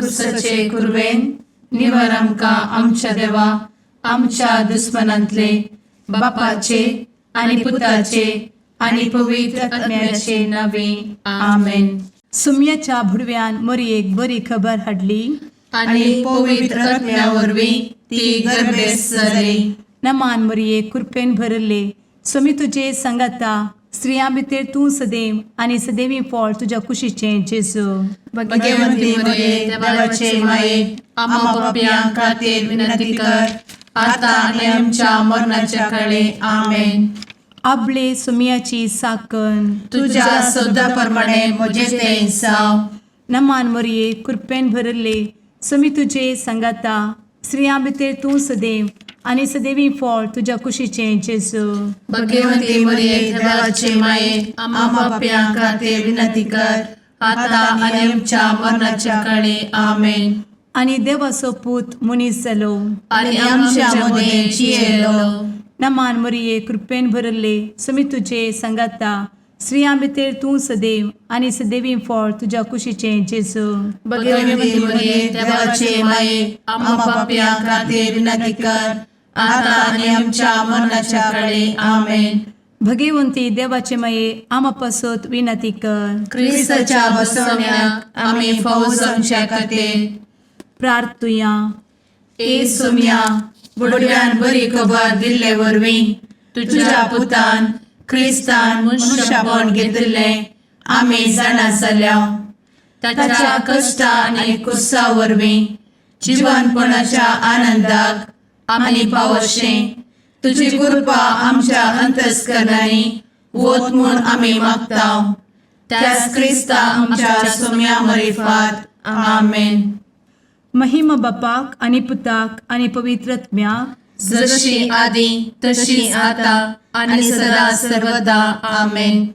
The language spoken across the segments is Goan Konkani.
कुर्साचे कुरवेन निवर आमकां आमच्या देवा आमच्या दुस्मनांतले बापाचे आनी पुताचे आनी पवित्र आत्म्याचे नावे. आमेन. सुम्याच्या भुडव्यान मोरयेक बरी खबर हाडली. आनी पवित्र आत्म्या वरवीं ती गर्भेस्त जाली. नमान मोरये, कृपेन भरले, स्वामी तुजे सांगाता. स्त्रियां भितर तूं सदैव आनी सदैवी फळ तुज्या कुशीचें जेजू. भगवंती मरिये, देवाचे माये, आम्हा पापयां खातीर विनंती कर, आता आनी आमच्या मरणाच्या काळी. आमेन. आबले सुम्याची साकन. तुझ्या शब्दा प्रमाणे म्हजे ते जावं. नमान मोरये, कृपेन भरले, स्वामी तुजे सांगाता. स्त्रियां भितर तूं सदैव आनी सदैवी फळ तुज्या कुशीचें जेजू. भगवंती मरिये, देवाचे माये, आम्हा पापयां खातीर विनंती कर, आता आनी आमच्या मरणाच्या काळी. आमेन. आनी देवाचो पूत मनीस जालो आनी आमच्या मदें जियेलो. नमान मोरये, कृपेन भरले, स्वामी तुजे सांगाता. स्त्रियां भितर तूं सदैव आनी सदैवी फळ तुज्या कुशीचें जेजू. भगवंती मरिये, देवाचे माये, आम्हा पापयां खातीर विनंती कर, आता आनी आमच्या मरणाच्या काळी. आमेन. भगवंती देवाचे माये, आमा पासत विनंती कर. क्रिस्ताच्या बसवण्याक आमी फावो जावच्या खातीर प्रार्थुया. ए सोम्या, बुडव्यान बरी खबर दिल्ले वरवीं तुझ्या पुतान क्रिस्तान मनुष्यपण घेतिल्लें आमी जाणा जाल्या. ताच्या कश्टा आनी कुर्सा वरवीं जिवनपणाच्या आनंदाक आमी पावशें तुजी कृपा आमच्या अंतस्करणांनी वत म्हूण आमी मागता, त्याच क्रिस्ता आमच्या सोम्या मरिफात. आमेन. महिमा बापाक आनी पुताक आनी पवित्र आत्म्याक. जशी आदी तशी आता आणि सदा सर्वदा. आमेन.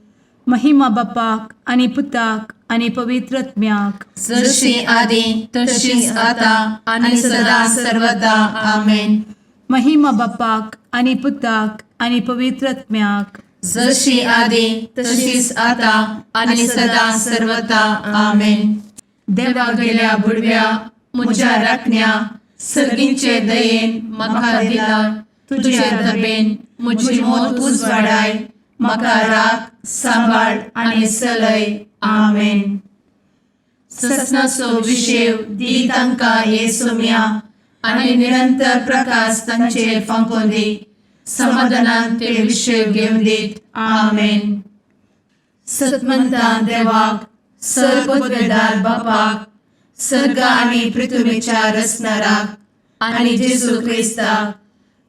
महिमा बापाक आनी पुताक आनी पवित्र आत्म्याक. जशी आदी तशीच आता आणि सदा सर्वदा. आमेन. महिमा बापाक आनी पुताक आनी पवित्र आत्म्याक. जशी आदी तशीच आता आणि सदा सर्वदा. आमेन. देवा गेल्या बुडव्या म्हज्या राखण्या, सर्गींचे दयेन म्हाका दिला तुझे दबेन म्हजी मोत उजवाडाय, म्हाका राख, सांबाळ आनी चलय. आमेन. ससनाचो विशेव दी तांकां हे सोम्या आनी निरंतर प्रकाश तांचेर फांकोवन दी. समाधानान ते विशेव घेवन दीत. आमेन. सतमंतान देवाक, सर्वपदवेदार बापाक, सर्ग आनी पृथ्वीच्या रचणाराक आनी जेजू क्रिस्ताक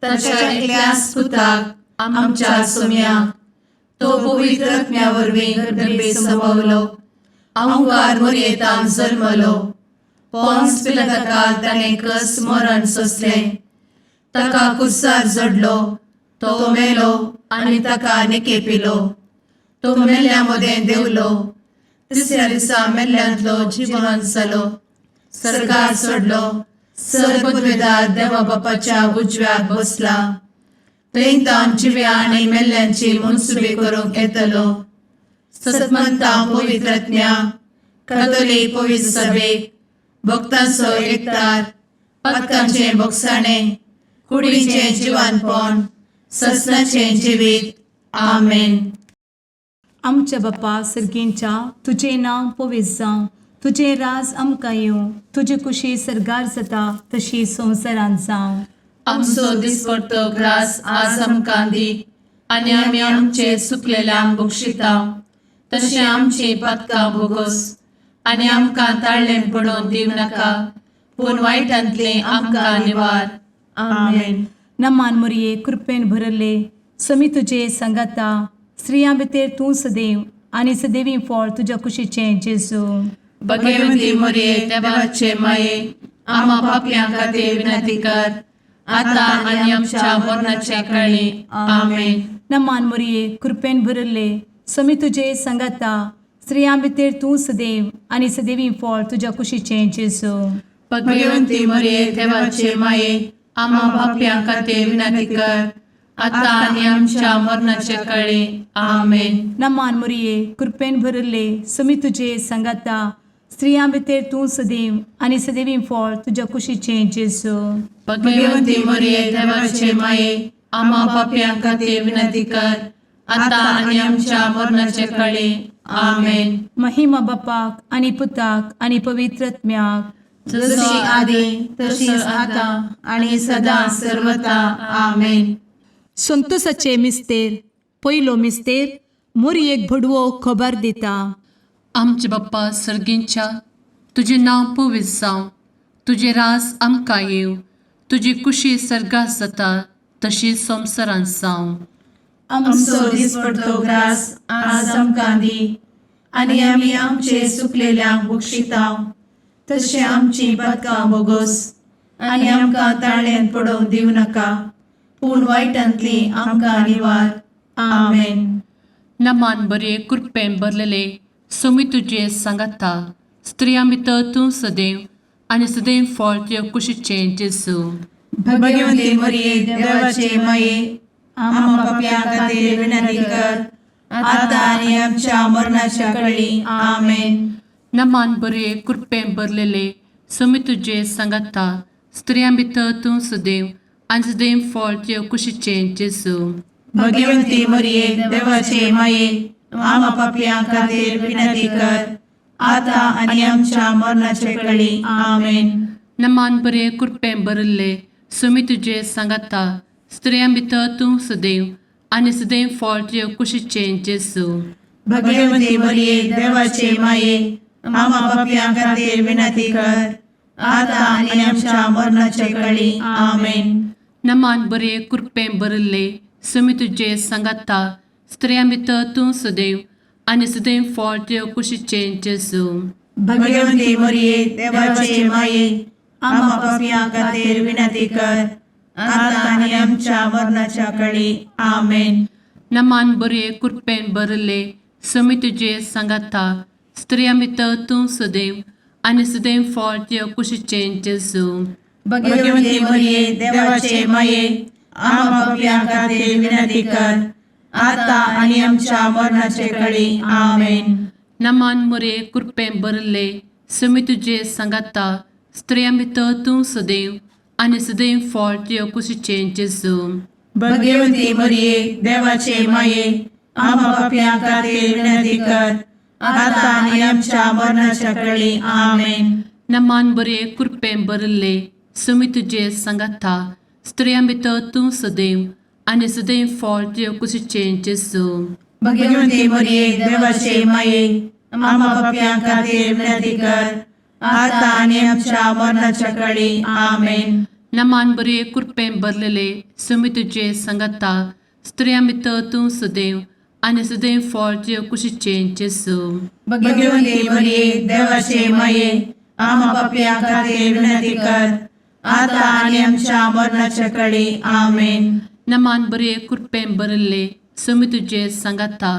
ताच्या एकल्याच पुताक आमच्या सोम्याक, तो पवित्र आत्म्या वरवीं गर्भे संभवलो, अंकार मोरयेतान जल्मलो, पोन्स पिलाताकाल ताणें कस मरण सोंसलें, ताका कुर्सार जडलो, तो मेलो आनी ताका निकेपिलो, तो मेल्ल्या मदें देंवलो, तिसऱ्या दिसा मेल्ल्यांतलो जिवन जालो, सर्गार चडलो, सर्वपदवेदार देवा बापाच्या उजव्याक बसला, थंय तावन जिव्या आनी मेल्ल्यांची मनसुबी करूंक येतलो. सतमंता पवित्रज्ञा कथोलीक पवित्र सभेक, भक्तांचो एकतार, पातकांचें भोगसाणें, कुडीचें जिवानपण, ससनाचें जिवीत. आमेन. आमच्या बापा सर्गींच्या, तुजें नांव पवित्र जावं, तुजें राज आमकां येवं, तुजी कुशी सर्गार जाता तशी संवसारांत जावं. आमचो दिसपडतो ग्रास आज आमकां दी आनी आमी आमचे चुकलेल्यांक बक्षिता तशें आमची पातकां भोगोस आनी आमकां ताळ्ळें पडोवन दिवं नाका, पूण वायटांतलें आमकां निवार. आमेन. नमान मोरये, कृपेन भरले, समी तुजे सांगाता. स्त्रियां भितर तूं सदैव आनी सदैवी फळ तुज्या कुशीचें जेजू. भगवती मोरये, देवाचे माये, आम्हा पापयां खातीर विनंती कर, आता आनी आमच्या मरणाच्या काळी. आमेन. नमान मोरये, कृपेन भरले, समी तुजे सांगाता. स्त्रियां भितर तूं सदैव आनी सदैवी फळ तुज्या कुशीचें जेजू. भगवंती मोरये, देवाचे माये, आम्हा पापयां खातीर विनंती कर, आता आनी आमच्या मरणाच्या काळी. आमेन. नमान मोरये, कृपेन भरले, समी तुजे सांगाता. स्त्रियां भितर तूं सदैव आनी सदैवी फळ तुज्या कुशीचें जेजू. भगवती मरिये, देवाचे माये, आम्हा पापयां खातीर विनंती कर, आता आनी आमच्या मरणाचे कळी. आमेन. महिमा बापाक आनी पुताक आनी पवित्र आत्म्याक. जशी आदी तशीच आता आणि सदा सर्वता. आमेन. संतोषाचे मिस्तेर. पयलो मिस्तेर, मोरयेक भडवो खबर दिता. आमचे बाप्पा सर्गींच्या, तुजें नांव पवित्र जावं, तुजें रास आमकां येवं, तुजी कुशी सर्गात जाता तशी संवसारांत जावं. आमचो दिसपडतो ग्रास आज आमकां दी आनी आमी आमचे सुकलेल्यांक बक्षितांव तशें आमची पदकां बोगोस आनी आमकां ताळ्यान पडोवंक दिवं नाका, पूण वायटांतली आमकां निवार. आमेन. नमान बरे, कृपेन भरलेले, सोमी तुजे सांगाता, स्त्रियां भितर तूं सदैव आनी सदैव फळ तुजे कुशीचें जेजू. भगवंती मरिये, देवाचे माये, आम्हा पापयां खातीर विनंती कर, आता आनी आमच्या मरणाच्या कळी. आमेन. नमान बरे, कृपेन भरलेले, सोमी तुजे सांगाता, स्त्रियां भितर तूं सदैव आनी सदैव फळ तुजे कुशीचें जेजू. भगवंती मरिये, देवाचे माये, आम्हा पापयां खातीर विनंती कर, आता आनी आमच्या मरणाचे कळी. आमेन. नमान बरे, कृपेन भरिल्ले, सोमी तुजे सांगाता, स्त्रियां भितर तूं सदैव आनी सदैव फळ तुजे कुशीचें जेजू. भगवंती मरिये, देवाचे माये, आम्हा पापयां खातीर विनंती कर, आता आनी आमच्या मरणाचे कळी. आमेन. नमान बरे, कृपेन भरिल्ले, सोमी तुजे सांगाता, स्त्रियां भितर तूं सदैव आनी सदैव फळ तुजे कुशीचें जेजू. भगवंती मरिये, देवाचे माये, आम्हा पापयां खातीर विनंती कर, आता आनी आमच्या मरणाच्या कळी. आमेन. नमान बरे, कृपेन भरिल्ले, सोमी तुजे सांगाता, स्त्रियां भितर तूं सदैव आनी सदैव फळ तुजे कुशीचें जेजू. भगवंती मरिये, देवाचे माये, आम्हा पापयां खातीर विनंती कर, आता आनी आमच्या मरणाचे कळी. आमेन. नमान मोरे, कृपेन भरिल्ले, सोमी तुजे सांगाता, स्त्रियां भितर तूं सदैव आनी सदैव फळ तुजे कुशीचें जेजू. भगवंती मरिये, देवाचे माये, आम्हा पापयां खातीर विनंती कर, आता आनी आमच्या मरणाच्या कळी. आमेन. नमान बरे, कृपेन भरिल्ले, सोमी तुजे सांगाता, स्त्रियां भितर तूं सदैव आनी सदैव फळ तुजे कुशीचें जेजू. भगवंती मरिये, देवाचे माये, आम्हा पापयां खातीर विनंती कर, आता आनी आमच्या मरणाच्या कळी. आमेन. नमान बरे, कृपेन भरलेले, सोमी तुजे सांगाता, स्त्रियां भितर तूं सदैव आनी सदैव फळ तुजे कुशीचें जेजू. भगवंती मरिये, देवाचे माये, आम्हा पापयां खातीर विनंती कर, आता आनी आमच्या मरणाच्या कळी. आमेन. नमान बरे, कृपेन भरिल्ले, सोमी तुजे सांगाता,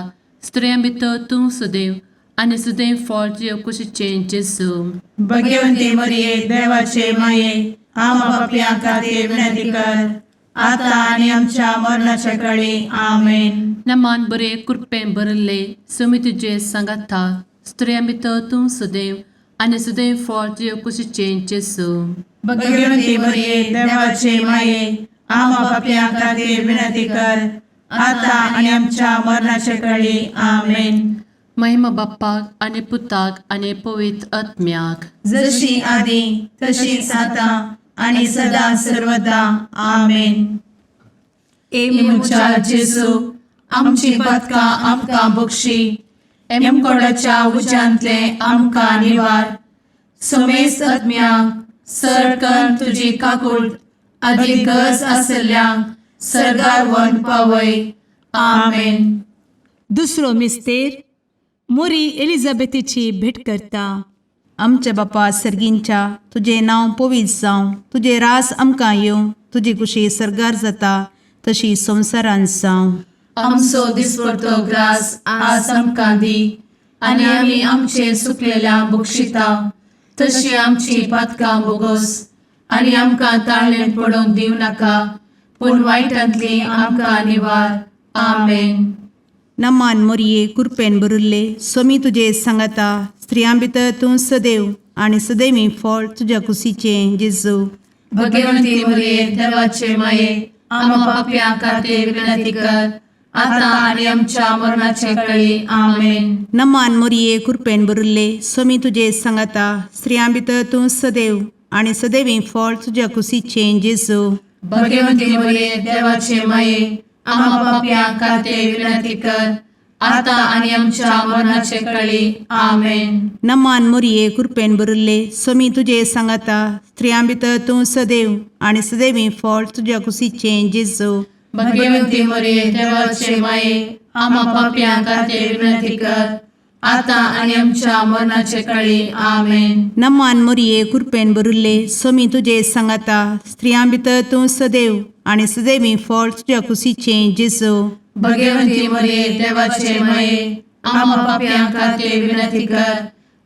स्त्रियां भितर तूं सदैव आनी सदैव फळ तुजे कुशीचें जेजू. भगवंती मरिये, देवाचे माये, आम्हा पापयां खातीर विनंती कर, आता आनी आमच्या मरणाच्या कळी. आमेन. नमान बरे, कृपेन भरिल्ले, सोमी तुजे सांगाता, स्त्रियां भितर तूं सदैव आनी सदैव फळ तुजे कुशीचें जेजू. भगवंती मरिये, देवाचे माये, आम्हा पापयां खातीर विनंती कर, आता आनी आमच्या मरणाच्या कळी. आमेन. महिमा बाप्पाक आनी पुताक आनी पवित्र आत्म्याक. जशी आदी तशीच आता आणि सदा सर्वदा. आमेन. ए म्हज्या जेजू, आमची पदकां आमकां बक्षी, एमकोडाच्या उज्यांतले आमकां निवार, समेस्त आत्म्यांक सरकन तुजी काकूळ आदी गरज आसल्ल्यांक सर्गार वन पावय. आमेन. दुसरो मिस्तेर, मोरी एलिझाबेथीची भेट करता. आमच्या बापा सर्गींच्या, तुजें नांव पवित्र जावं, तुजें रास आमकां येवं, तुजी कुशी सर्गार जाता तशी संवसारांत जावं. आमचो दिसपडतो ग्रास आज आमकां दी आनी आमी आमचे सुकलेल्या बक्षिता तशी आमची पातकां बोगोस आनी आमकां ताळ्ळें पडोवंक दिवं नाका, पूण वायटांतली आमकां निवार. आमेन. नमान मोरये, कुरपेन भरिल्ले, स्वामी तुजे सांगाता, स्त्रियां भितर तूं सदैव आनी सदैवी फळ तुज्या कुशीचें जेजू. भगवंती मरिये देवाचे माये, आम्हा पापयां खातीर विनंती कर, आता आनी आमच्या मरणाचे कळी. आमेन. नमान मोरये, कृपेन भरिल्ले, स्वामी तुजे सांगाता. स्त्रियां भितर तूं सदैव आनी सदैवी फळ तुज्या कुशीचें जेजू. भगवंती मरिये देवाचे माये, आम्हा पापयां खातीर विनंती कर, आता आनी आमच्या मरणाचे कळी. आमेन. नमान मोरये, कृपेन भरिल्ले, स्वामी तुजे सांगाता. स्त्रियां भितर तूं सदैव आनी सदैवी फळ तुज्या कुशीचें जेजू. भगवंती मरिये देवाचे माये, आम्हा पापयां खातीर विनंती कर, आता आनी आमच्या मरणाचे कळी. आमेन. नमान मोरये, कृपेन भरिल्ले, स्वामी तुजे सांगाता. स्त्रियां भितर तूं सदैव आनी सदैवी फळ तुज्या कुशीचें जेजू. भगवंती मरिये देवाचे माये, आम्हा पापयां खातीर विनंती कर,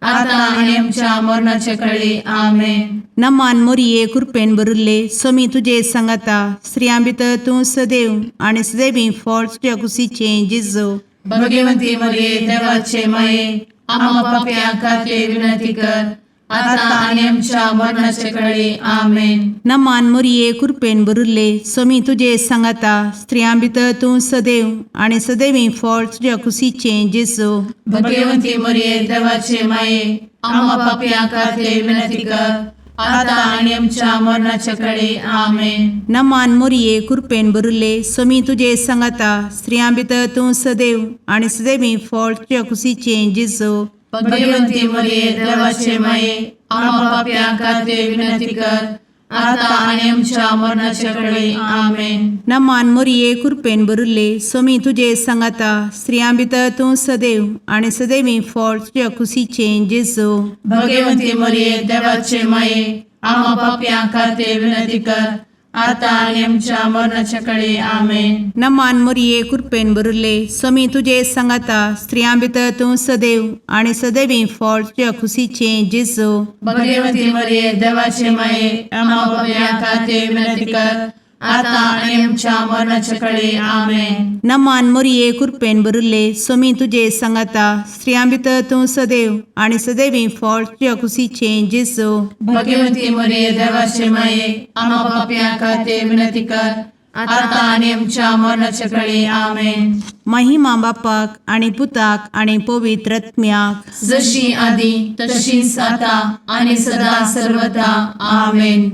आता आनी आमच्या मरणाचे कळी. आमेन. नमान मोरये, कृपेन भरिल्ले, स्वामी तुजे सांगाता. स्त्रियां भितर तूं सदैव आनी सदैवी फळ तुज्या कुशीचें जेजू. भगवंती मरिये देवाचे माये, आम्हा पापयां खातीर विनंती कर, आता आनी आमच्या मरणाचे कळी. आमेन. नमान मोरये, कृपेन भरिल्ले, स्वामी तुजे सांगाता. स्त्रियां भितर तूं सदैव आनी सदैवी फळ तुज्या कुशीचें जेजू. भगवंती मरिये देवाचे माये, आम्हा पापयां खातीर विनंती कर, आता आनी आमच्या मरणाचे कळी. आमेन. नमान मोरये, कृपेन भरिल्ले, स्वामी तुजे सांगाता. स्त्रियां भितर तूं सदैव आनी सदैवी फळ तुज्या कुशीचें जेजू. भगवंती मरिये देवाचे माये, आम्हा पापयां खातीर विनंती कर, आता आनी आमच्या मरणाचे कळी. आमेन. नमान मोरये, कृपेन भरिल्ले, स्वामी तुजे सांगाता. स्त्रियां भितर तूं सदैव आनी सदैवी फळ तुज्या कुशीचें जेजू. भगवंती मरिये देवाचे माये, आम्हा पापयां खातीर विनंती कर, आता आनी आमच्या मरणाच्या कळी. आमेन. नमान मोरये, कृपेन भरिल्ले, स्वामी तुजे सांगाता. स्त्रियां भितर तूं सदैव आनी सदैवी फळ तुज्या कुशीचें जेजू. भगवंती मरिये देवाचे माये, आम्हा पापयां खातीर विनंती कर, आता आनी आमच्या मरणाच्या कळी. आमेन. नमान मोरये, कृपेन भरिल्ले, स्वामी तुजे सांगाता. स्त्रियां भितर तूं सदैव आनी सदैवी फळ तुज्या कुशीचें जेजू. भगवंती मरिये देवाचे माये, आम्हा पापयां खातीर विनंती कर, आता आनी आमच्या मरणाच्या कळी. आमेन. महिमा बापाक आनी पुताक आनी पवित्र आत्म्याक, जशी आदी तशीच आता आनी सदा सर्वदा. आमेन.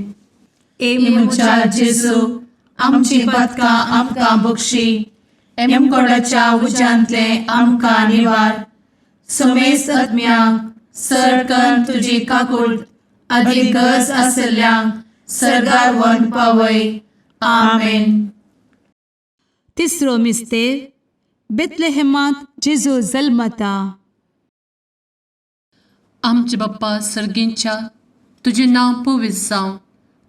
ए म्हज्या जेजू, आमची पातकां आमकां बक्षी, एमकोडाच्या उज्यांतले आमकां निवार, समेस्त आत्म्यांक सरकन तुजी काकूट आदी गरज आसल्ल्यांक सर्गार व्हरून पावय. आमेन. तिसरो मिस्तेर, बेतलेहेमांत जेजू जल्मता. आमचे बाप्पा सर्गींच्या, तुजें नांव पवित्र जावं,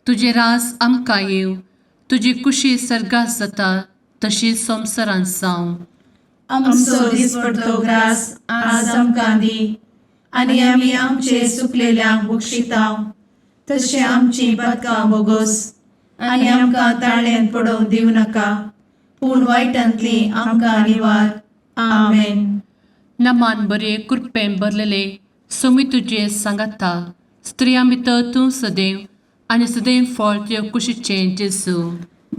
तुजें राज आमकां येवं, तुजी कुशी सर्गात जाता तशी संवसारांत जावं. आमचो दिसपडतो ग्रास आज आमकां दी, आनी आमी आमचे सुकलेल्यांक बक्षितांव, तशें आमची पातकां बोगोस, आनी आमकां ताळ्यान पडोवंक दिवं नाका, पूण वायटांतली आमकां निवार. आमेन. नमान बरे, कृपेन भरलेले, सोमी तुजे सांगाता, स्त्रियां भितर तूं सदैव आनी सदैव फळ तुजे कुशीचें जेजू.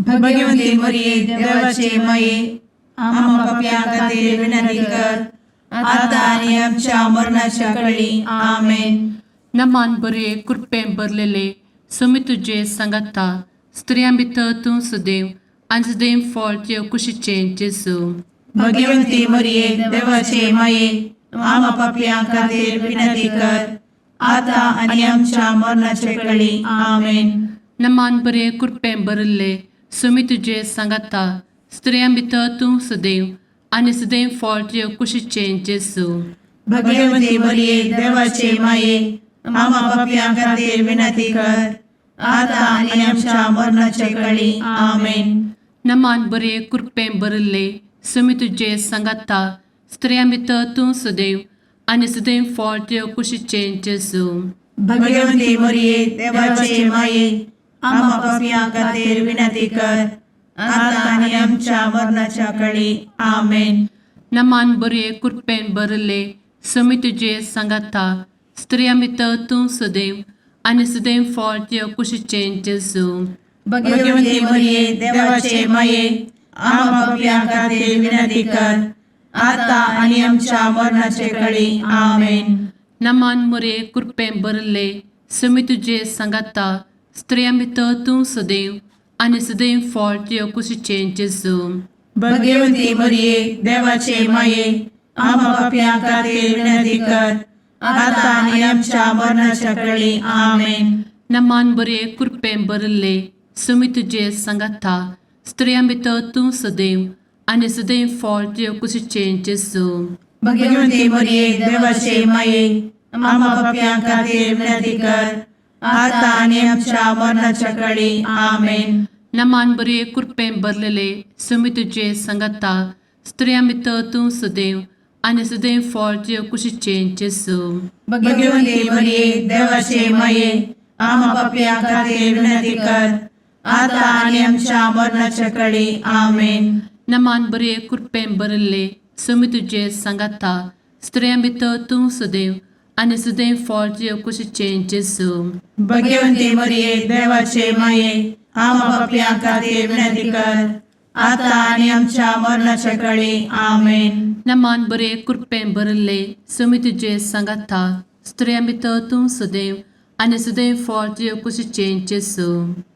भगवंती मरिये देवाचे माये, आम्हा पापयां खातीर विनंती कर, आता आनी आमच्या मरणाच्या कळी. आमेन. नमान बरे, कृपेन भरलेले, सोमी तुजे सांगाता, स्त्रियां भितर तूं सदैव आनी सदैव फळ तुजे कुशीचें जेजू. भगवंती मरिये देवाचे माये, आम्हा पापयां खातीर विनंती कर, आता आनी आमच्या मरणाच्या कळी. आमेन. नमान बरे, कृपेन भरिल्ले, सोमी तुजे सांगाता, स्त्रियां भितर तूं सदैव आनी सदैव फळ तुजे कुशीचें जेजू. भगवंती मरिये देवाचे माये, आम्हा पापयां खातीर विनंती कर, आता आनी आमच्या मरणाच्या कळी. आमेन. नमान बरे, कृपेन भरिल्ले, सोमी तुजे सांगाता, स्त्रियां भितर तूं सदैव आनी सदैव फळ तुजे कुशीचें जेजू. भगवंती मरिये देवाचे माये, आम्हा पापयां खातीर विनंती कर, आता आनी आमच्या मरणाच्या कळी. आमेन. नमान बरे, कृपेन भरिल्ले, समी तुजे सांगाता स्त्रियां भितर तूं सदैव आनी सदैव फळ तुज्या कुशीचें जेजू. भगवती मरिये, देवाचे माये, आम्हा पापयां खातीर विनंती कर, आता आनी आमच्या मरणाचे कळी. आमेन. नमान मुरे कृपें भरले समी तुजे सांगाता स्त्रियां भितर तूं सदैव आनी सदैव फळ तुज्या कुशीचें जेजू. भगवती मरिये, देवाचे माये, आम्हा पापयां खातीर विनंती कर, आता आनी आमच्या मरणाच्या कळी. आमेन. नमान बरे कृपें भरले समी तुजे सांगाता स्त्रियां भितर तूं सदैव आनी सदैव फळ तुज्या कुशीचें जेजू. भगवती मरिये, देवाचे माये, आम्हा पापयां खातीर विनंती कर, आता आनी आमच्या मरणाच्या कळी. आमेन. नमान बरे कृपें भरलेले समी तुजे सांगाता स्त्रियां भितर तूं सदैव आनी सदैव फळ तुज्या कुशीचें जेजू. भगवती मरिये, देवाचे माये, आम्हा पापयां खातीर विनंती कर, आता आनी आमच्या मरणाच्या कळी. आमेन. नमान बरे कृपें भरले समी तुजे सांगाता स्त्रियां भितर तूं सदैव आनी सदैव फळ तुज्या कुशीचें जेजू. भगवती मरिये, देवाचे माये, आम्हा पापयां खातीर विनंती कर, आता आनी आमच्या मरणाच्या कळी. आमेन. नमान बरे कृपें भरले समी तुजे सांगाता स्त्रियां भितर तूं सदैव आनी सदैव फळ तुज्या कुशीचें जेजू.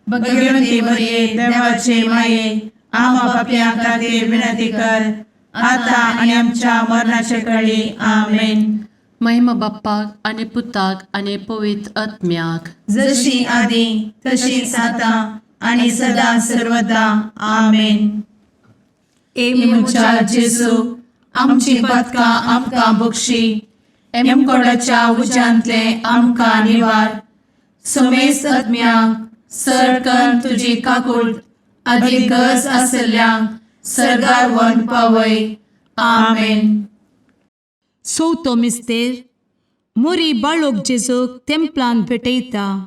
भगवती मरिये, देवाचे माये, आम्हा पापयां खातीर विनंती कर, आता आनी आमच्या मरणाच्या कळी. आमेन. महिमा बाप्पाक आनी पुताक आनी पवित्र आत्म्याक. जशी आदी तशीच आता आणि सदा सर्वदा. आमेन. ए म्हज्या जेजू, आमची पातकां आमकां बक्षी, एमकोडाच्या उज्यांतले आमकां निवार, समेस्त आत्म्यांक सरकन तुजी काकूळ आदी गरज आसल्ल्यांक सर्गार व्हरून पावय. आमेन. चवथो मिस्तेर मुरी बाळोक जेजूक तेंपलान भेटयता.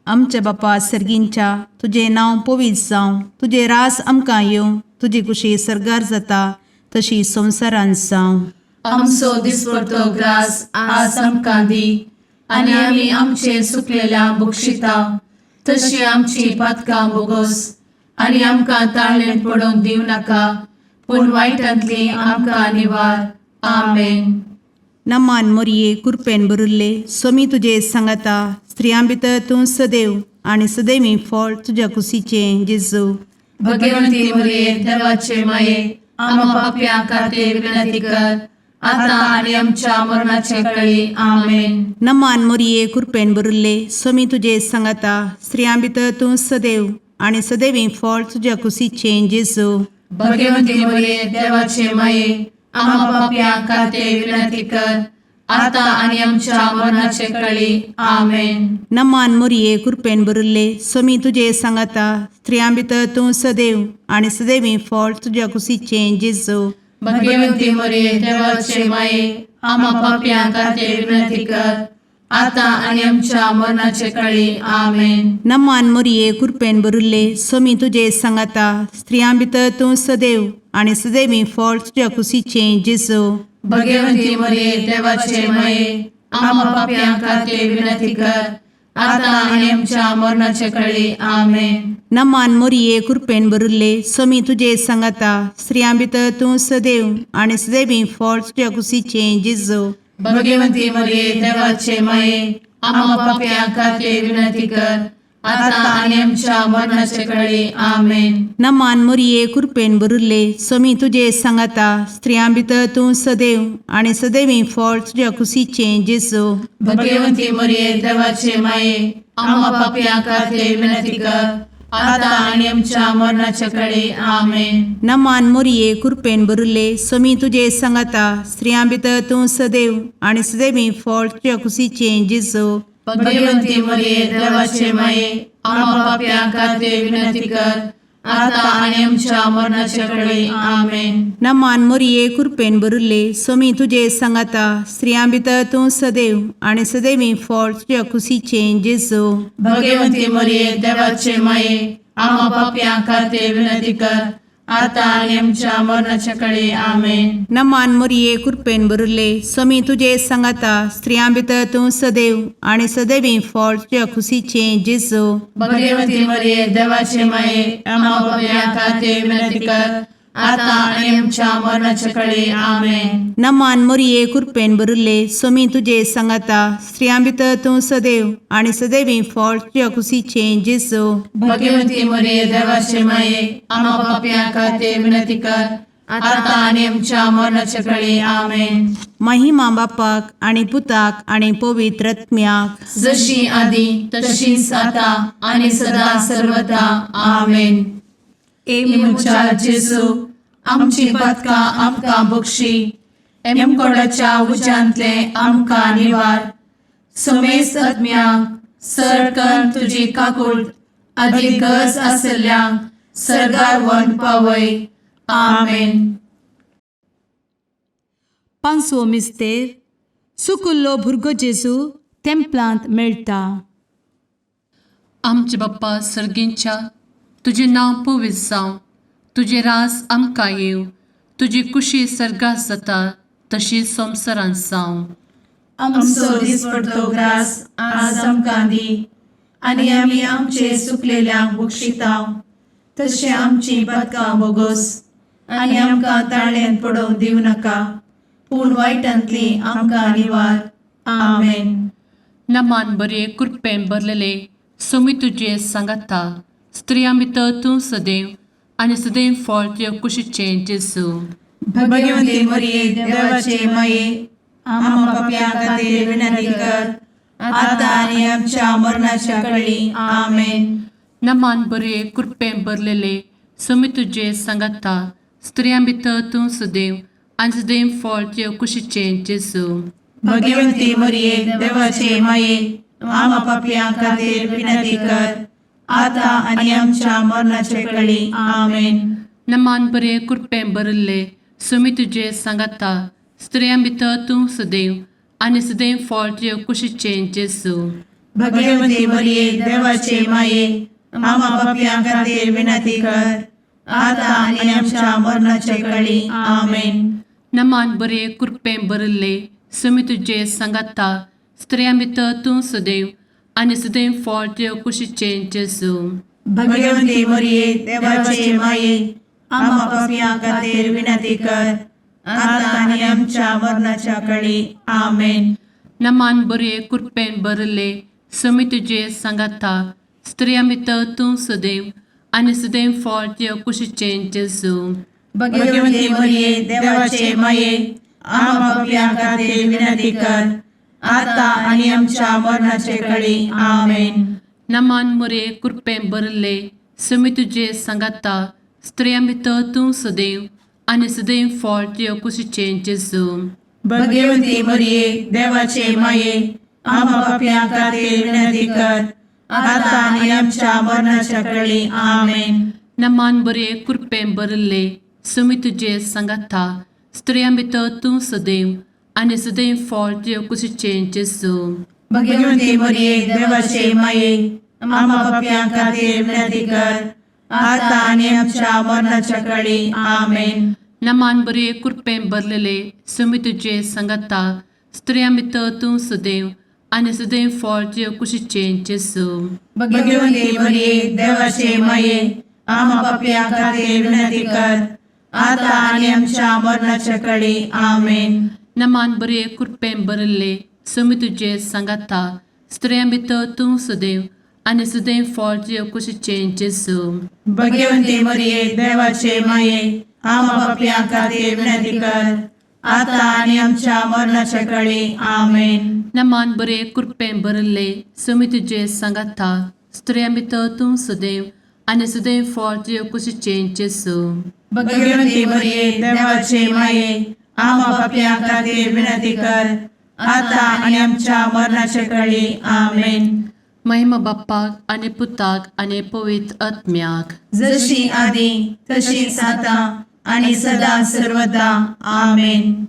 आमच्या बापा सर्गींच्या, तुजें नांव पवित्र जावं, तुजें रास आमकां येवं, तुजी कुशी सर्गार जाता तशी संवसारांत जावं. आमचो दिसपडतो ग्रास आज आमकां दी आनी आमी आमचे सुकलेल्या बक्षिता तशी आमची पातकां बोगोस आनी आमकां ताळणेंत पडोवंक दिवं नाका पूण वायटांतली आमकां निवार. आमेन. नमान मोरये, कुरपेन भरिल्ले, सोमी तुजे सांगाता, स्त्रियां भितर तूं सदैव आनी सदैवी फळ तुज्या कुशीचें जेजू. भगवंती मरिये, देवाचे माये, आम्हा पापयां खातीर विनंती कर, आता आनी आमच्या मरणाचे कळी. आमेन. नमान मोरये, कुरपेन भरिल्ले, सोमी तुजे सांगाता, स्त्रियां भितर तूं सदैव आनी सदैवी फळ तुज्या कुशीचें जेजू. भगवंती मरिये, देवाचे माये, आम्हा पापयां खातीर विनंती कर, आता आनी आमच्या मरणाचे कळी. आमेन. नमान मोरये, कुरपेन भरिल्ले, सोमी तुजे सांगाता, स्त्रियां भितर तूं सदैव आनी सदैवी फळ तुज्या कुशीचें जेजू. भगवंती मरिये, देवाचे माये, आम्हा पापयां खातीर विनंती कर, आता आनी आमच्या मरणाचे कळी. आमेन. नमान मोरये, कुरपेन भरिल्ले, सोमी तुजे सांगाता, स्त्रियां भितर तूं सदैव आनी सदैवी फळ तुज्या कुशीचें जेजू. भगवंती मरिये, देवाचे माये, आम्हा पापयां खातीर विनंती कर, आता आनी आमच्या मरणाचे कळी. आमेन. नमान मोरये, कुरपेन भरिल्ले, सोमी तुजे सांगाता, स्त्रियां भितर तूं सदैव आनी सदैवी फळ तुज्या कुशीचें जेजू. भगवंती मरिये, देवाचे माये, आम्हा पापयां खातीर विनंती कर, आता आनी आमच्या मरणाचे कळी. आमेन. नमान मोरये, कुरपेन भरिल्ले, सोमी तुजे सांगाता, स्त्रियां भितर तूं सदैव आनी सदैवी फळ तुज्या कुशीचें जेजू. भगवंती मरिये, देवाचे माये, आम्हा पापयां खातीर विनंती कर, आता आनी आमच्या मरणाचे कळी. आमेन. नमान मोरये, कुरपेन भरिल्ले, सोमी तुजे सांगाता, स्त्रियां भितर तूं सदैव आनी सदैवी फळ तुज्या कुशीचें जेजू. भगवंती मरिये, देवाचे माये, आम्हा पापयां खातीर विनंती कर, आता आनी आमच्या मरणाचे कळी. आमेन. नमान मोरये, कुरपेन भरिल्ले, सोमी तुजे सांगाता, स्त्रियां भितर तूं सदैव आनी सदैवी फळ तुज्या कुशीचें जेजू. भगवंती मरिये, देवाचे माये, आम्हा पापयां खातीर विनंती कर, आतां आनी आमच्या मरणाच्या कडे आमेन. नमान मोरये, कृपेन भरिल्ले, स्वामी तुजे सांगाता. स्त्रियां भितर तूं सदैव आनी सदैवी फळ तुज्या खुशीचें जेजू. भगवती मरिये, देवाचे माये, आम्हा पापयां खातीर विनंती कर, आतां आनी आमच्या मरणाच्या कडे आमेन. नमान मोरये, कृपेन भरिल्ले, स्वामी तुजे सांगाता. स्त्रियां भितर तूं सदैव आनी सदैवी फळ तुज्या खुशीचें जेजू. भगवती मरिये, देवाचे माये, आम्हा पापयां खातीर विनंती कर, आतां आनी आमच्या मरणाच्या कडे आमेन. महिमा बापाक आनी पुताक आनी पवित्र आत्म्याक. जशी आदी तशीच आता आणि सदा सर्वदा आमेन. ए म्हज्या जेजू, आमची पदकां आमकां बक्षी, एमकोडाच्या उज्यांतले आमकां निवार, समेस्त आत्म्यांक सरकन तुजी काकूळ आदी गरज आसल्ल्यांक सरगार वन पावय. आमेन. पांचवो मिस्तेर, सुकुल्लो भुरगो जेजू तेंपलांत मेळटा. आमचे बाप्पा सर्गींच्या, तुजें नांव पवित्र जावं, तुजें रास आमकां येवं, तुजी कुशी सर्गात जाता तशी संवसारांत जावं. आमचो दिसपडतो ग्रास आज आमकां दी, आनी आमी आमचे सुकलेल्यांक बक्षितांव, तशें आमची पदकां बोगोस, आनी आमकां ताळ्यान पडोवंक दिवं नाका, पूण वायटांतली आमकां निवार. आमेन. नमान बरे, कृपेन भरलेले, सोमी तुजे सांगाता. स्त्रियां भितर तूं सदैव आनी सदैव फळ तुज्या कुशीचें जेजू. भगवती मरिये, देवाचे माये, आम्हा पापयां खातीर विनंती कर, आतां आनी आमच्या मरणाच्या कळी. आमेन. नमान बरे, कृपेन भरलेले, सोमी तुजे सांगाता. स्त्रियां भितर तूं सदैव आनी सदैव फळ तुज्या कुशीचें जेजू. भगवती मरिये, देवाचे माये, आम्हा पापयां खातीर विनंती कर, आतां आनी आमच्या मरणाचे कळी. आमेन. नमान बरे, कृपेन भरिल्ले, सुमी तुजे सांगाता. स्त्रियां भितर तूं सदैव आनी सदैव फळ तुज्या कुशीचें जेजू. भगवती मरिये, देवाचे माये, आम्हा पापयां खातीर विनंती कर, आतां आनी आमच्या मरणाचे कळी. आमेन. नमान बरे, कृपेन भरिल्ले, सुमी तुजे सांगाता. स्त्रियां भितर तूं सदैव आनी सदैव फळ तुज्या कुशीचें जेजू. भगवती मरिये, देवाचे माये, आम्हा पापयां खातीर विनंती कर, आतां आनी आमच्या मरणाच्या कळी. आमेन. नमान बरे, कृपेन भरिल्ले, सुमी तुजे सांगाता. स्त्रियां भितर तूं सदैव आनी सदैव फळ तुज्या कुशीचें जेजू. भगवती मरिये, देवाचे माये, आम्हा पापयां खातीर विनंती कर, आतां आनी आमच्या मरणाचे कळी. आमेन. नमान मुरे, कृपेन भरिल्ले, सुमी तुजे सांगाता. स्त्रियां भितर तूं सदैव आनी सदैव फळ तुज्या कुशीचें जेजू. भगवती मरिये, देवाचे माये, आम्हा पापयां खातीर विनंती कर, आतां आनी आमच्या मरणाच्या कळी. आमेन. नमान बरे, कृपेन भरिल्ले, सुमी तुजे सांगाता. स्त्रियां भितर तूं सदैव आनी सदैव फळ तुज्या कुशीचें जेजू. भगवती मरिये, देवाचे माये, आम्हा पापयां खातीर विनंती कर, आतां आनी आमच्या मरणाच्या कळी. आमेन. नमान बरे, कृपेन भरलेले, सुमी तुजे सांगाता. स्त्रियां भितर तूं सदैव आनी सदैव फळ तुज्या कुशीचें जेजू. भगवती मरिये, देवाचे माये, आम्हा पापयां खातीर विनंती कर, आतां आनी आमच्या मरणाच्या कळी. आमेन. नमान बरे, कृपेन भरिल्ले, सुमी तुजे सांगाता. स्त्रियां भितर तूं सदैव आनी सदैव फळ तुज्या कुशीचें जेजू. भगवती मरिये, देवाचे माये, आम्हा पापयां खातीर विनंती कर, आतां आनी आमच्या मरणाच्या कळी. आमेन. नमान बरे, कृपेन भरिल्ले, सुमी तुजे सांगाता. स्त्रियां भितर तूं सदैव आनी सदैव फळ तुज्या कुशीचें जेजू. भगवती मरिये, देवाचे माये, आम्हा पापयां खातीर विनंती कर, आतां आनी आमच्या मरणाच्या कळी. आमेन. महिमा बाप्पाक आनी पुताक आनी पवित्र आत्म्याक. जशी आदी तशीच आतां आणि सदा सर्वदा. आमेन.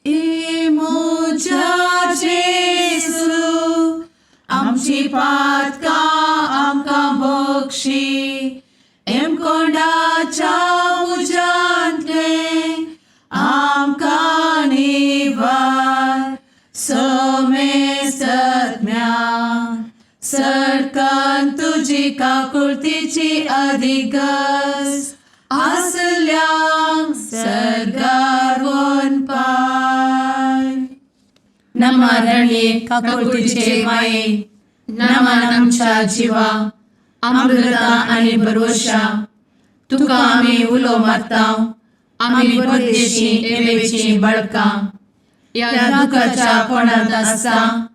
ए म्हज्या जेजू, आमची पातकां आमकां बक्षी, एमकोंडाच्या तुजी काकुळतीची अधिक गरज आसल्यांक सर्गार वनपाय. नमा रणये काकुळतीचे माये, नमन आमच्या जिवा, अमृता आनी भरवशा, तुका आमी उलो मारता, आमी परदेशी एवेची बळकां ह्या दुखाच्या कोणांत आसता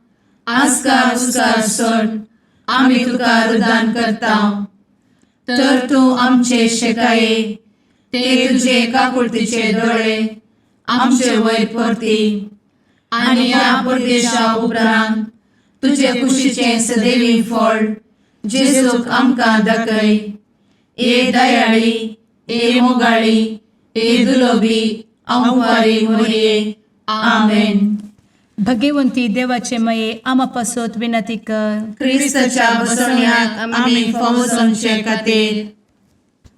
आस्कार उस्कार सोड आमी तुका रुदान करता, तर तूं आमचे शेकाये ते तुजे काकुळतीचे दोळे आमचे वयर परती आनी ह्या परदेशा उपरांत तुजे कुशीचें सदैवी फळ जेजूक आमकां दाखय. ए दयाळी, ए मोगाळी, ए दुलोबी अंवारी मोरये, आमेन. भगवंती देवाचे मये आमा पासत विनंती कर. क्रिस्ताच्या बसवण्याक आमी फावो जावचे खातीर.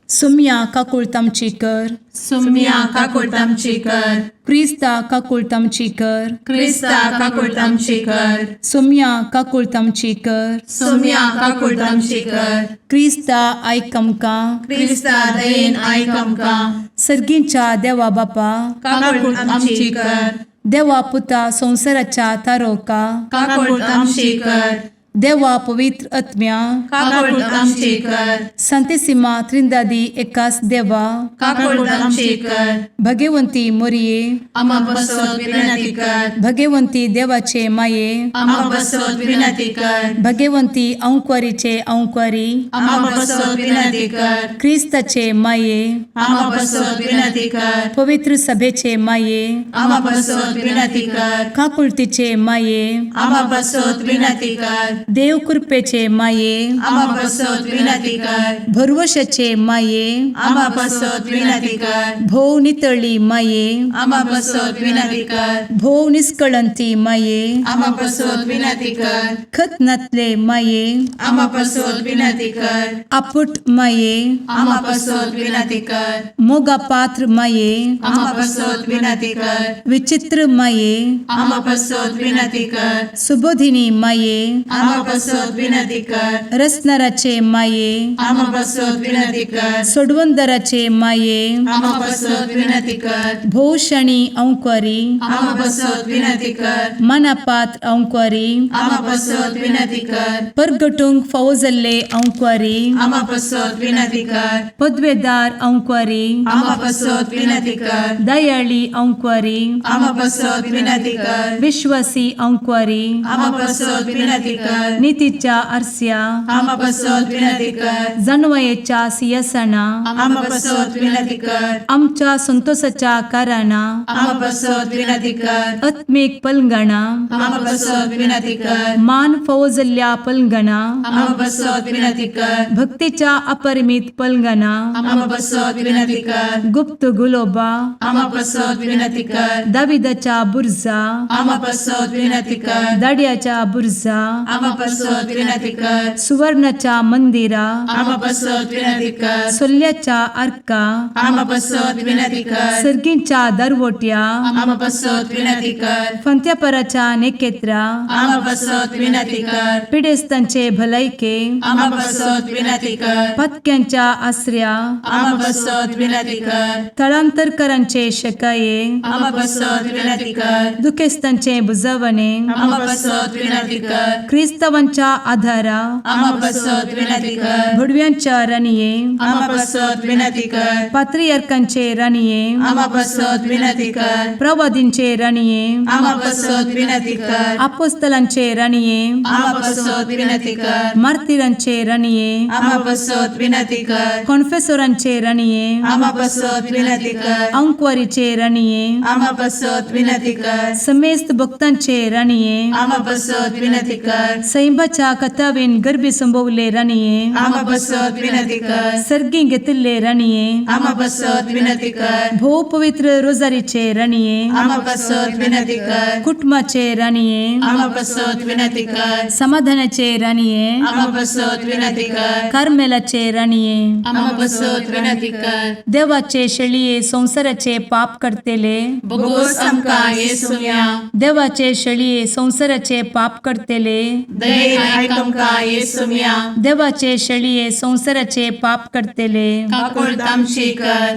सुम्या काकुळत आमची कर. सुम्या काकुळट आमची कर. क्रिस्ता काकुळत आमची कर. क्रिस्ता काकुळट आमची कर. सुम्या काकुळत आमची कर. सुम्या काकुळट आमची कर. क्रिस्ता आयक आमकां. क्रिस्ता दयेन आयक आमकां. सर्गींच्या देवा बापा, काकुळट आमची कर. देवा पुता संवसाराच्या तारोका, काकुळट आमची कर. देवा पवित्र आत्म्या, काकुळट आमची कर. संतेसिमा त्रिंदादी एकास देवा, काकुळट आमची कर. भगवंती मोरये, आमा बसत विनंती कर. भगवंती देवाचे माये, आमा बसत विनंती कर. भगवंती अंक्वारीचे अंक्वारी, आमा बसत विनंती कर. क्रिस्ताचे माये, आमा बसत विनंती कर. पवित्र सभेचे माये, आमा बसत विनंती कर. काकुळतीचे माये, आमा बसत विनंती कर. देव कृपेचे माये, आमा बसत विनंती कर. भरवशाचे माये, आमा बसत विनंती कर. भोव नितळी माये, आमा बसत विनंती कर. भोव निष्कळंती माये, आमा बसत विनंती कर. खत नातले माये, आमा बसत विनंती कर. आपुट माये, आमा बसत विनंती कर. मोगा पात्र माये, आमा बसत विनंती कर. विचित्र माये, आमा बसत विनंती कर. सुबोधिनी माये, आमा बसत विनंती कर. रसनाराचे माये, आमा बसत विनंती कर. सोडवंदराचे माये, आमा बसत विनंती कर. भोवशणी अंक्वारी, आमा बसत विनंती कर. मनापात्र अंक्वारी, आमा बसत विनंती कर. परगटूंक फावो जाल्ले अंक्वारी, आमा बसत विनंती कर. पदवेदार अंक्वारी, आमा बसत विनंती कर. दयाळी अंक्वारी, आमा बसत विनंती कर. विश्वासी अंक्वारी, आमा बसत विनंती कर. नितीच्या आरस्या, आमा बसत विनंती कर. जानवयेच्या सियासना, आमा बसत विनंती कर. आमच्या संतोषाच्या कारणा, आमा बसत विनंती कर. आत्मीक पलंगणा, आमा बसत विनंती कर. मान फावो जाल्ल्या पलंगणा, आमा बसत विनंती कर. भक्तीच्या अपरिमित पलंगणा, आमा बसत विनंती कर. गुप्त गुलोबा, आमा बसत विनंती कर. दाविदाच्या बुर्जा, आमा बसत विनंती कर. दाड्याच्या बुर्जा, आमा बसत विनंती कर. सुवर्णाच्या मंदिरा, आमा बसत विनंती कर. सोल्ल्याच्या आर्का, आमा बसत विनंती कर. सर्गींच्या दरवट्या, आमा बसत विनंती कर. फंत्यापराच्या नेकेत्रा, आमा बसत विनंती कर. पिडेस्तांचे भलायके, आमा बसत विनंती कर. पत्क्यांच्या आसऱ्या, आमा बसत विनंती कर. थळांतरकरांचे शकाये, आमा बसत विनंती कर. दुखेस्तांचे बुजवणे, आमा बसत विनंती कर. क्रिस्तावांच्या आधारा, आमा बसत विनंती कर. भुडव्यांच्या राणये, आमा बसत विनंती कर. पात्रियार्कांचे राणये, आमा बसत विनंती कर. प्रवादींचे राणये, आमा बसत विनंती कर. आपोस्तलांचे राणये, आमा बसत विनंती कर. मार्तिरांचे राणये, आमा बसत विनंती कर. कॉन्फेसोरांचे राणये, आमा बसत विनंती कर. अंक्वारीचे राणये, आमा बसत विनंती कर. समेस्त भक्तांचे राणये, आमा बसत विनंती कर. सैंबाच्या कथावेन गर्भी संभवले राणये, आमा बसत विनंती कर. सर्गी घेतिल्ले राणये, आमा बसत विनंती कर. भोव पवित्र रोजारीचे राणये, आमा बसत विनंती कर. कुटुंबाचे राणये, आमा बसत विनंती कर. समाधानाचे राणये, आमा बसत विनंती कर. कार्मेलाचे राणये, आमा बसत विनंती कर. देवाचे शेळये संवसाराचे पाप करतेले, बोगोस आमकां येसुया. देवाचे शेळये संवसाराचे पाप करतेले, दयेन आयक आमकां येसुम्या. देवाचे शेळये संवसाराचे पाप करतले, काकुळट आमची कर.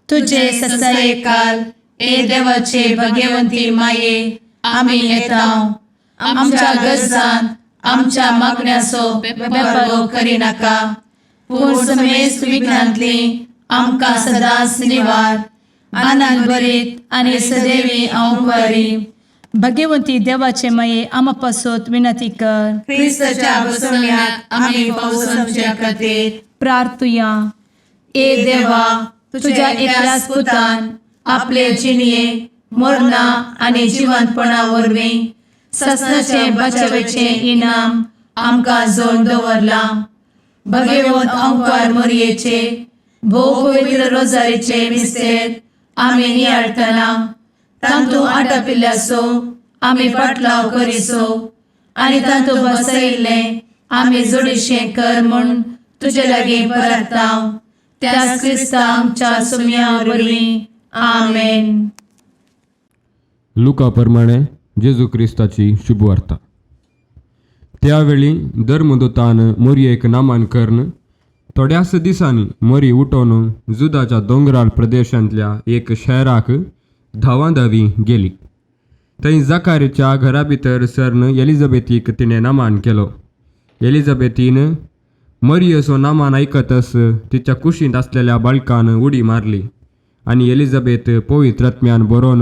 तुझे तुझे ससाये ससायकाल ए देवाचे भगवंती माये, आमी येता आमच्या गरजान आमच्या मागण्याचो बेपर्वो करिनाका, पूण समेस्त विघ्नांतली आमकां सदांच निवार. आनंद भरीत आनी सदैवी हांव बरी. भगवंती देवाचे माये, आमा पासत विनंती कर. क्रिस्ताच्या बसवण्याक आमी पावसाच्या खातीर. प्रार्थुया. ए देवा, तुझ्या एकल्याच पुतान आपले जिणये मरणा आनी जिवंतपणा वरवीं ससनाचें बचावेचें इनाम आमकां जोड दवरलां. भगवंत अंकार मोरयेचे भोव पवित्र रोजारीचे मिस्तेर आमी नियाळटना तांतू आटापिल्ल्याचो आमी पाटलाव करिसो आनी तांतू बसयिल्लें आमी जोडीशें कर म्हूण तुजे लागीं परताव, त्याच क्रिस्ता आमच्या सुम्या वरवीं. आमेन. लुका प्रमाणे जेजू क्रिस्ताची शुभवार्ता. त्यावेळी धर्मदूतान मोरयेक नामान करून थोड्याच दिसांनी मोरी उठोवन जुदाच्या दोंगराळ प्रदेशांतल्या एक शहराक धांवाधावी गेली. थंय जाकारीच्या घरा भितर सरन एलिझाबेथीक तिणें नामान केलो. एलिझाबेथीन मरियेचो नामान आयकतच तिच्या कुशींत आसलेल्या बाळकान उडी मारली आनी एलिझाबेथ पवित्र आत्म्यान बरोवन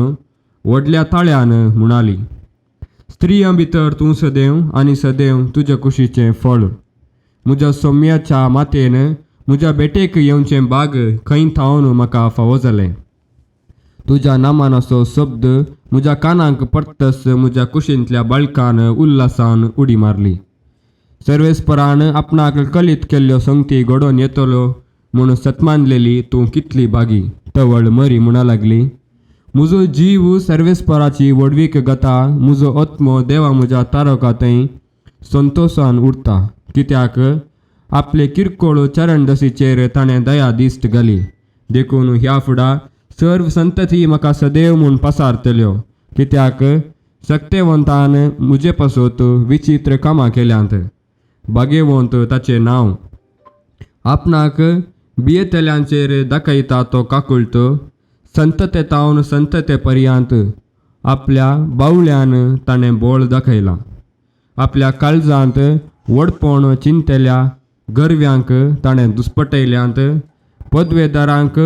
व्हडल्या ताळ्यान म्हणाली, स्त्रियां भितर तूं सदैव आनी सदैव तुज्या कुशीचें फळ. म्हज्या सोम्याच्या मातेन म्हज्या बेटेक येवचें बाग खंय थावन म्हाका फावो जालें. तुज्या नामानाचो शब्द म्हज्या कानाक पडतस म्हज्या कुशींतल्या बाळकान उल्हासान उडी मारली. सर्वेस्परान आपणाक कलीत केल्ल्यो संगती घडोवन येतलो म्हूण सतमानलेली तूं कितली बागी. तवळ मरी म्हणा लागली, म्हजो जीव सर्वेस्पराची व्हडवीक गता, म्हजो आत्मो देवा म्हज्या तारका थंय संतोशान उरता, कित्याक आपले किरकोळ चरणदशीचेर ताणें दया दिश्ट घाली. देखून ह्या फुडा सर्व संतती म्हाका सदैव म्हूण पसारतल्यो, कित्याक सक्तेवंतान म्हजे पासत विचित्र कामां केल्यांत. भागेवंत ताचें नांव. आपणाक भियेतल्यांचेर दाखयता तो काकुळट संतते तावन संतते पर्यांत. आपल्या बावळ्यान ताणें बोळ दाखयलां. आपल्या काळजांत व्हडपण चिंतल्या गरव्यांक ताणें दुस्पटयल्यांत. पदवेदारांक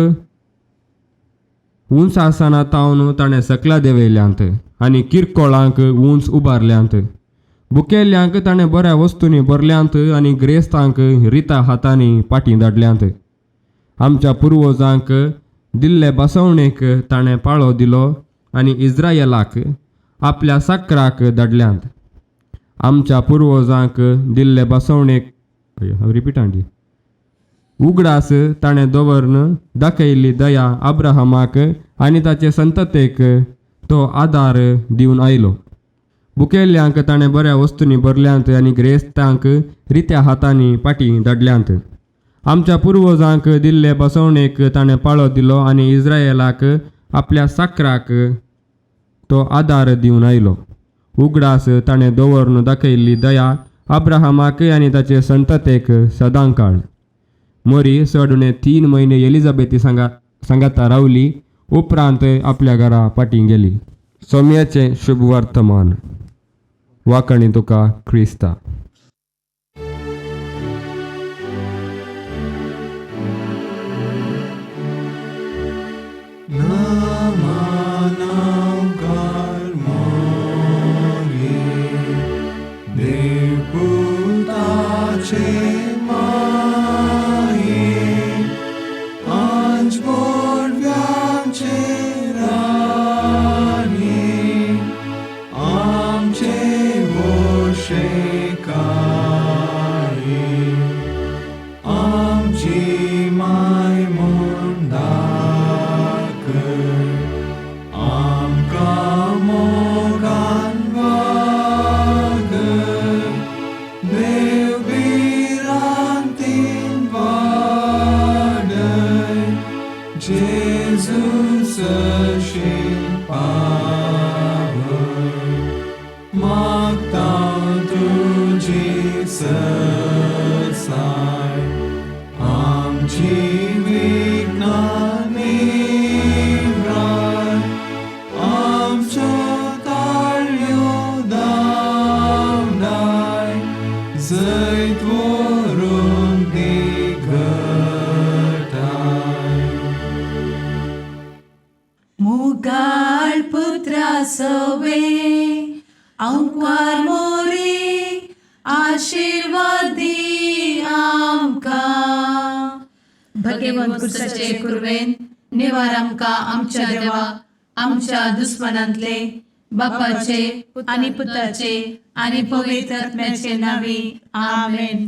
उंच आसना तावन ताणें सकला देंवयल्यांत आनी किरकोळांक उंच उबारल्यांत. बुकेल्ल्यांक ताणें बऱ्या वस्तूंनी भरल्यांत आनी ग्रेस्तांक रिता हातांनी पाटीं धाडल्यांत. आमच्या पुर्वजांक दिल्ले बसवणेक ताणें पाळो दिलो आनी इस्रायलाक आपल्या साकराक धाडल्यांत. आमच्या पुर्वजांक दिल्ले बसवणेक हांव रिपीट हांडी उगडास ताणें दवरून दाखयल्ली दया अब्राहमाक आनी ताचे संततेक तो आदार दिवन आयलो. बुकेल्ल्यांक ताणें बऱ्या वस्तूंनी भरल्यांत आनी ग्रेस्तांक रित्या हातांनी पाटीं धाडल्यांत. आमच्या पुर्वजांक दिल्ले बसवणेक ताणें पाळो दिलो आनी इस्रायलाक आपल्या साकराक तो आदार दिवन आयलो. उगडास ताणें दवरून दाखयल्ली दया अब्राहमाक आनी ताचे संततेक सदांकाळ. मोरी चड उणें 3 म्हयने एलिझाबेथी सांगाता रावली. उपरांत आपल्या घरा पाटीं गेली. सोम्याचें शुभ वर्तमान. वाकणी तुका क्रिस्ता. जिवीक ना निव्राय आमच्यो ताळयो धांवडाय जैत व्हरूंक निकटाय. मुगाळ पुत्रा सवे अंकार मोरी आशीर्वाद दी आमकां. भगेवन कुर्साचे कुर्वेन निवार आमकां आमच्या देवा आमच्या दुस्मनांतले बापाचे आनी पुताचे आनी पवित्र आत्म्याचे नांवी आमेन.